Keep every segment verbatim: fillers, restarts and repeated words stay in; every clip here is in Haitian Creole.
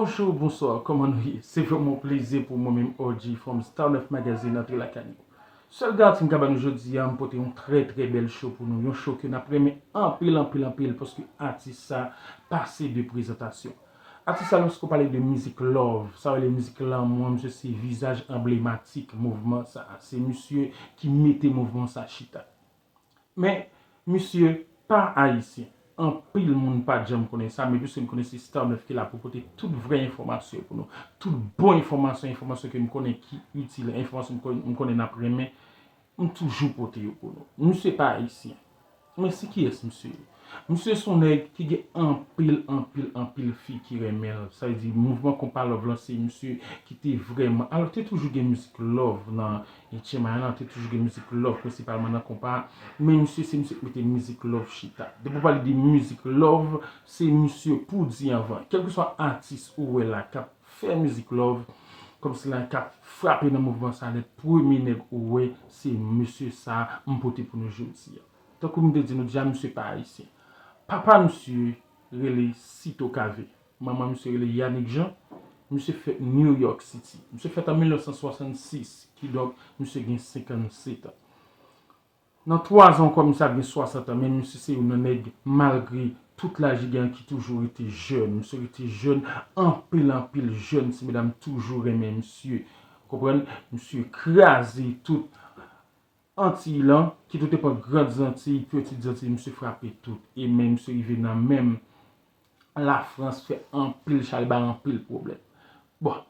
Bonjou, bonswa, kòman nou ye? Se vrèman yon plezi pou mwen menm, O G from Star nèf Magazine, antre lakay nou. Sèl garanti m ka ba nou jodi a, m pote yon trè, trè bèl show pou nou. Yon show ke n ap renmen anpil, anpil, anpil, paske atis sa pase de prezantasyon. Atis sa, lòske w pale de mizik love, sa vle mizik lanmou an, misye se vizaj anblematik mouvman sa. Se misye ki mete mouvman sa chita. Men, misye pa ayisyen. Anpil moun pa t janm konnen sa, men piske m konnen se Star nèf ki la pou pote tout vrè enfòmasyon pou nou. Tout bon enfòmasyon, enfòmasyon ke m konnen ki itil, enfòmasyon m konnen, m konnen n ap renmen, m toujou pote yo pou nou. Misye pa ayisyen. Men se kiyès misye ye? Misye se yon nèg ki gen anpil, anpil, anpil fi ki renmen l. Sa vle di, mouvman konpa love lan, se misye ki te vrèman. Alò, te toujou gen mizik love nan Etchen Mayen an, te toujou gen mizik love, prensipalman nan konpa. Men misye, se misye ki mete mizik love chita. Depi w pale de mizik love, se misye pou di anvan. Kèlkeswa atis ou wè la k ap fè mizik love, kòmsi la k ap frape nan mouvman sa, nèt premye nèg ou wè, se misye sa m pote pou nou jodi a. Tankou m te di nou deja, misye pa ayisyen. Papa misye rele Sito Kave. Manman misye rele Yanick Jean. Misye fèt New York City. Misye fèt an mil nèf san swasannsis, kidonk misye gen senkannsèt an. Nan twa zan ankò, misye ap gen swasant an, men misye se youn nan nèg, malgre tout laj li gen an, ki toujou rete jèn. Misye rete jèn, anpil, anpil jèn ti medam toujou renmen misye. Ou konprann? Misye kraze tout Antiy lan, kit ou te pran Grand Zantiy, Petit Zantiy, misye frape tout. E menm misye rive nan menm Lafrans, fè anpil chalbari, anpil pwoblèm. Bon,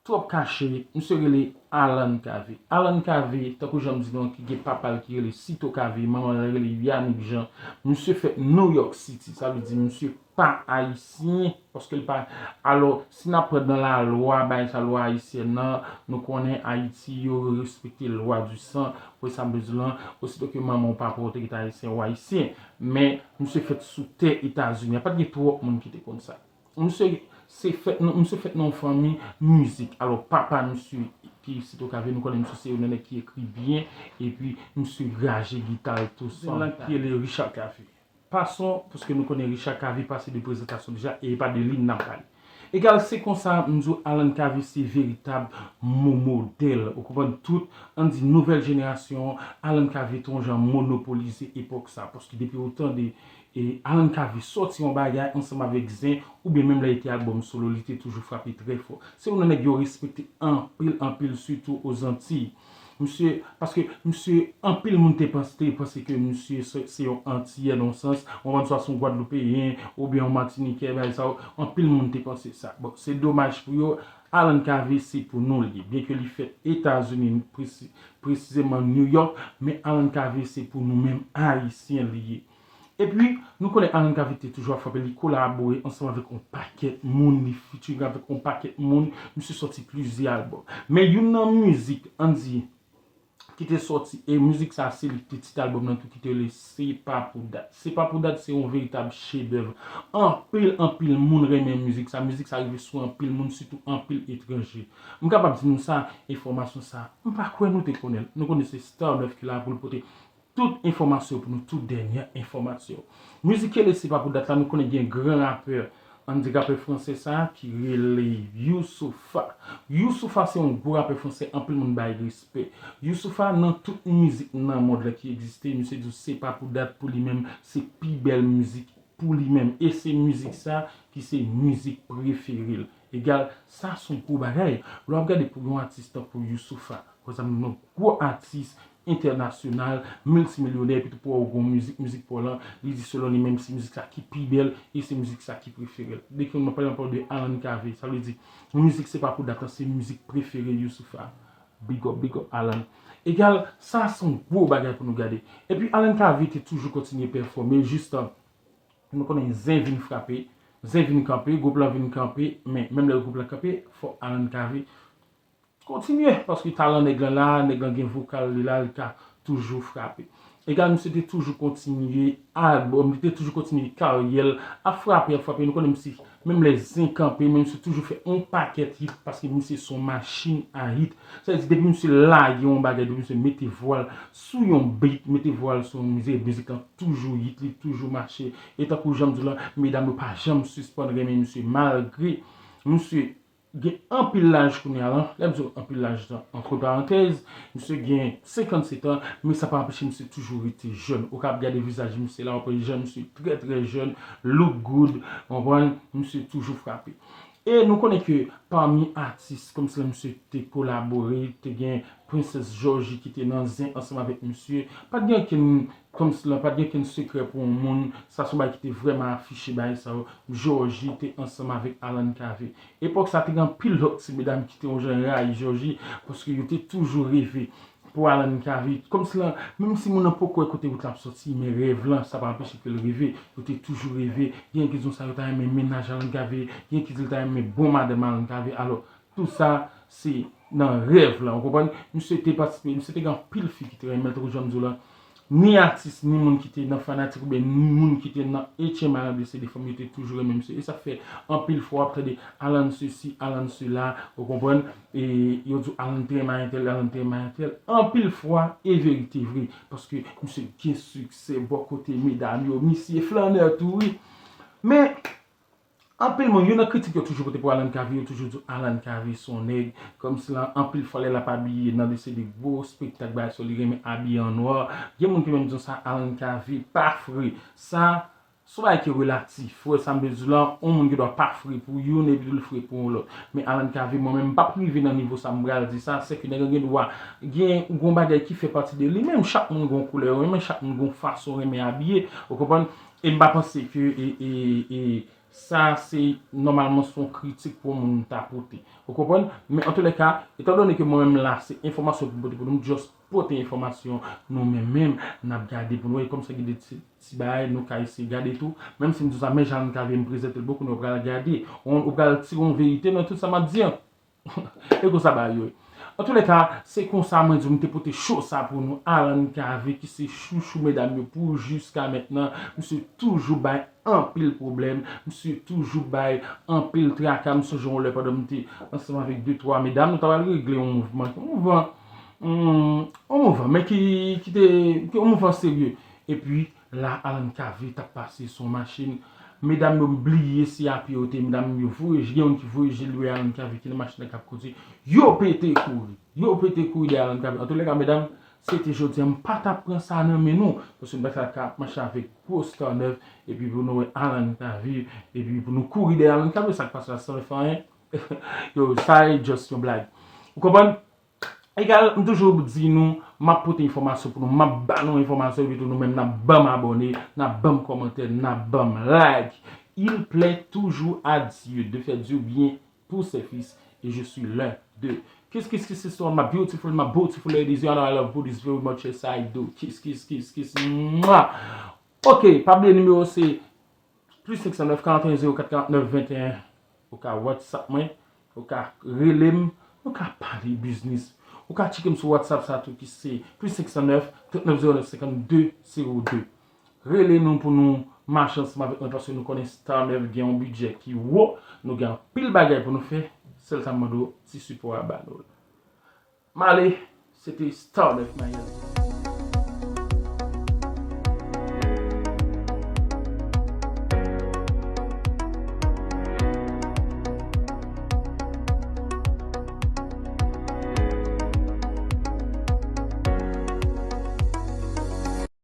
twòp kache, misye rele Alan Cavé. Alan Cavé, tankou jan m di nou an, ki gen papa l ki rele Sito Cavé, manman l rele Yanick Jean. Misye fèt New York City, sa vle di misye pa ayisyen, paske l pa, alò, si n ap pran nan lalwa, bagay sa, lwa ayisyèn nan, nou konnen Ayiti, yo respekte lwa di san, wè sa m bezwen lan, osito ke manman w papa w te rete ayisyen, w ayisyen. Men, misye fèt sou tè Etazini. Pa t gen twòp moun ki te konn sa. Misye se fèt nan, misye fèt nan yon fanmi mizik. Alò, papa misye, ki Sito Cavé, nou konnen misye se youn nan nèg ki ekri byen, epi misye raje gita l tou. Sa ki rele Richard Cavé. Passons, paske nou konnen Richard Cavé pase de prezantasyon deja, e e pa de li n ap pale. Egal, se konsa, m di w, Alan Cavé se veritab mo-, modèl. Ou konprann tout, ann di nouvèl jenerasyon, Alan Cavé te yon jan monopolize epòk sa. Paske depi w tande, e, Alan Cavé sòti yon bagay ansanm avèk Zen, oubyen menm lè li te albòm solo, li te toujou frape trè fò. Se youn nan nèg yo respekte anpil, anpil, sitou Ozantiy. Misye, paske misye, anpil moun te panse, te panse ke misye se, se yon Antiyè nan yon sans, ou konprann, swa se yon Gwadloupeyen, oubyen yon Matinikè, bagay sa yo, anpil moun te panse sa. Bon, se domaj pou yo, Alan Cavé se pou nou li ye. Byenke li fèt Etazini, presi-, presizeman New York, men Alan Cavé se pou nou menm Ayisyen li ye. Epi, nou konnen Alan Cavé te toujou ap frape, li kolabore ansanm avèk yon pakèt moun, li featuring avèk yon pakèt moun, misye sòti plizyè albòm. Men youn nan mizik, ann di, ki te sòti, e mizik sa se li ki te tit albòm nan tou, ki te rele Se pa pou dat. Se pa pou dat se yon veritab chedèv. Anpil, anpil moun renmen mizik sa. Mizik sa rive sou anpil moun, sitou anpil etranje. M kapab di nou sa, enfòmasyon sa, m pa kwè nou te konnen l. Nou konnen se Star nèf ki la pou l pote tout enfòmasyon pou nou, tout dènye enfòmasyon. Mizik ki rele Se pa pou dat la, nou konnen gen gran rapè, ann di rapè fransè sa a ki rele Youssoupha. Youssoupha se yon gwo rapè fransè, anpil moun bay respè. Youssoupha nan tout mizik nan mond lan ki egziste, misye di w Se pa pou dat pou li menm, se pi bèl mizik pou li menm. E se mizik sa ki se mizik prefere l. Egal, sa se yon gwo bagay. Lè w ap gade pou yon atis tankou Youssoupha, konsa m nan gwo atis entènasyonal, miltimilyonè, epi tou pou w gen mizik, mizik pa w lan, li di selon li menm se mizik sa ki pi bèl, e se mizik sa ki prefere l. Depi m pale ankò de Alan Cavé, sa vle di, mizik Se pa pou dat lan, se mizik prefere Youssoupha. Big up, big up, Alan. Egal, sa se yon gwo bagay pou nou gade. Epi Alan Cavé te toujou kontinye pèfòme, jis, nou konnen Zen vin frape, Zen vin kanpe, gwoup lan vin kanpe, men menm lè gwoup lan kanpe, fò Alan Cavé kontinye, paske talan nèg lan la, nèg lan gen vokal li la, li ka toujou frape. Egal, misye te toujou kontinye albòm, li te toujou kontinye karyè l, ap frape, ap frape. Nou konnen misye, menm lè Zen kanpe, men misye toujou fè yon pakèt hit, paske misye se yon machin a hit. Sa vle di, depi misye lage yon bagay, depi misye mete vwa l sou yon beat, mete vwa l sou yon mizik, mizik lan toujou hit, li toujou mache. E tankou jan m di w lan, medam yo pa janm sispann renmen misye, malgre Misye gen anpil laj kounye a la. Lè m di w anpil laj, entre parenthèses, misye gen senkannset an, men sa pa anpeche misye toujou rete jèn. Ou ka ap gade vizaj misye la, w ap wè jan misye trè, trè jèn, look good, w konprann, misye toujou frape. E nou konnen ke pami atis, kòmsi misye te kolabore, te gen Princess Georgie ki te nan zen ansanm avèk misye. Pa t gen okenn, kòmsi la, pa t gen okenn sekrè pou yon moun. Sa se yon bagay ki te vrèman afiche bagay sa yo. Georgie te ansanm avèk Alan Cavé. Epòk sa te gen anpil lòt ti medam ki te yon jan rayi Georgie, paske yo te toujou reve pou Alan Cavé. Kòmsi la, menm si moun nan poko wè kote wout la ap soti, men rèv lan, sa pa anpeche ke l reve. Yo te toujou reve. Gen ki di w sa yo ta renmen mennaj Alan Cavé, gen ki di l ta renmen bon madanm Alan Cavé. Alò, tou sa, se nan rèv lan, ou konprann? Misye te patisipe, misye te gen anpil fi ki te renmen l, tankou jan m di w la. Ni atis, ni moun ki te nan fanatik, oubyen ni moun ki te nan H M I, nan desede fanm, yo te toujou renmen misye. E sa fè anpil fwa w ap tande Alan sesi, Alan sela, ou konprann? E yo di w Alan te renmen entèl, Alan te renmen entèl. Anpil fwa, e verite vre, paske misye gen siksè bò kote medam yo, misye flannè tou, wi. Men, anpil moun, youn nan kritik yo toujou pote pou Alan Cavé, yo toujou di Alan Cavé se yon nèg, kòmsi la, anpil fwa lè l ap abiye nan desede gwo espektak, bagay sa yo, li renmen abiye an nwa. Gen moun ki menm di w sa, Alan Cavé pa fre. Sa, se yon bagay ki relatif. Ou wè sa m vle di w la, yon moun gendwa pa fre pou youn, epi tou l fre pou yon lòt. Men Alan Cavé, mwen menm, m p ap rive nan nivo sa m pral di sa, sèke nèg lan gendwa gen yon bagay ki fè pati de li menm. Chak moun gen yon koulè yo renmen, chak moun gen yon fason renmen abiye, ou konprann? E m pa panse ke, e, e, e, sa se nòmalman se yon kritik pou yon moun ta pote. Ou konprann? Men antoulèka, etandone ke mwen menm la, se enfòmasyon pou m pote pou nou, m just pote enfòmasyon, nou menm menm, n ap gade pou nou wè, kòmsi gen de ti, ti bagay, nou ka eseye gade tou. Menm si m di sa, men jan Alan Cavé, m prezante l pou nou, nou pral gade, ou, ou pral tire yon verite nan tout sa m ap di an. E konsa bagay yo ye. Antoulèka, se konsa mwen di w, m te pote cho sa pou nou. Alan Cavé, ki se chouchou medam yo pou jiska mentnan, misye toujou bay anpil pwoblèm, misye toujou bay anpil traka. M sonje yon lè pandan m te ansanm avèk de twa medam, nou ta pral regle yon mouvman, yon mouvman, hmm, yon mouvman, men ki, ki te, ki yon mouvman serye. Epi, la, Alan Cavé t ap pase sou yon machin. Medam yo bliye se a pye yo te ye, medam yo voye, gen youn ki voye je l wè Alan Cavé ki nan machin nan k ap kondui. Yo pete kouri. Yo pete kouri dèyè Alan Cavé. Antoulèka, medam, se te jodi a, m pa t ap pran sa nan men nou. Paske m pa t ap ka mache avèk gwo star nèf, epi pou nou wè Alan Cavé, epi pou nou kouri dèyè Alan Cavé, sa k pase la, sa fè anyen. Yo, sa e just yon blag. Ou konprann? Egal, m toujou di nou, m ap pote enfòmasyon pou nou, m ap ba nou enfòmasyon, epi tou nou menm, n ap ban m abòne, n ap ban m kòmantè, n ap ban m like. Il plaît toujours à Dieu de faire du bien pour ses fils, et je suis l'un d'eux. Kiss, kiss, kiss, kiss to all my beautiful, my beautiful ladies. Y'all know I love booties very much, yes I do. Kiss, kiss, kiss, kiss. Mwah. Ok, pa bliye nimewo se plis senk san nèf, karant e en, zewo kat, karant nèf, venteyen. Ou ka WhatsApp mwen, ou ka rele m, nou ka pale biznis. Ou ka tcheke m sou WhatsApp sa tou ki se plis senk san nèf, trant nèf zewo nèf, senkannde zewo de. Rele nou pou nou mache ansanm avèk mwen, paske nou konnen Star nèf gen yon bidjè ki wo, nou gen anpil bagay pou nou fè, sèl sa m mande w, ti sipò a ba nou l. M ale, se te Star nèf Miami.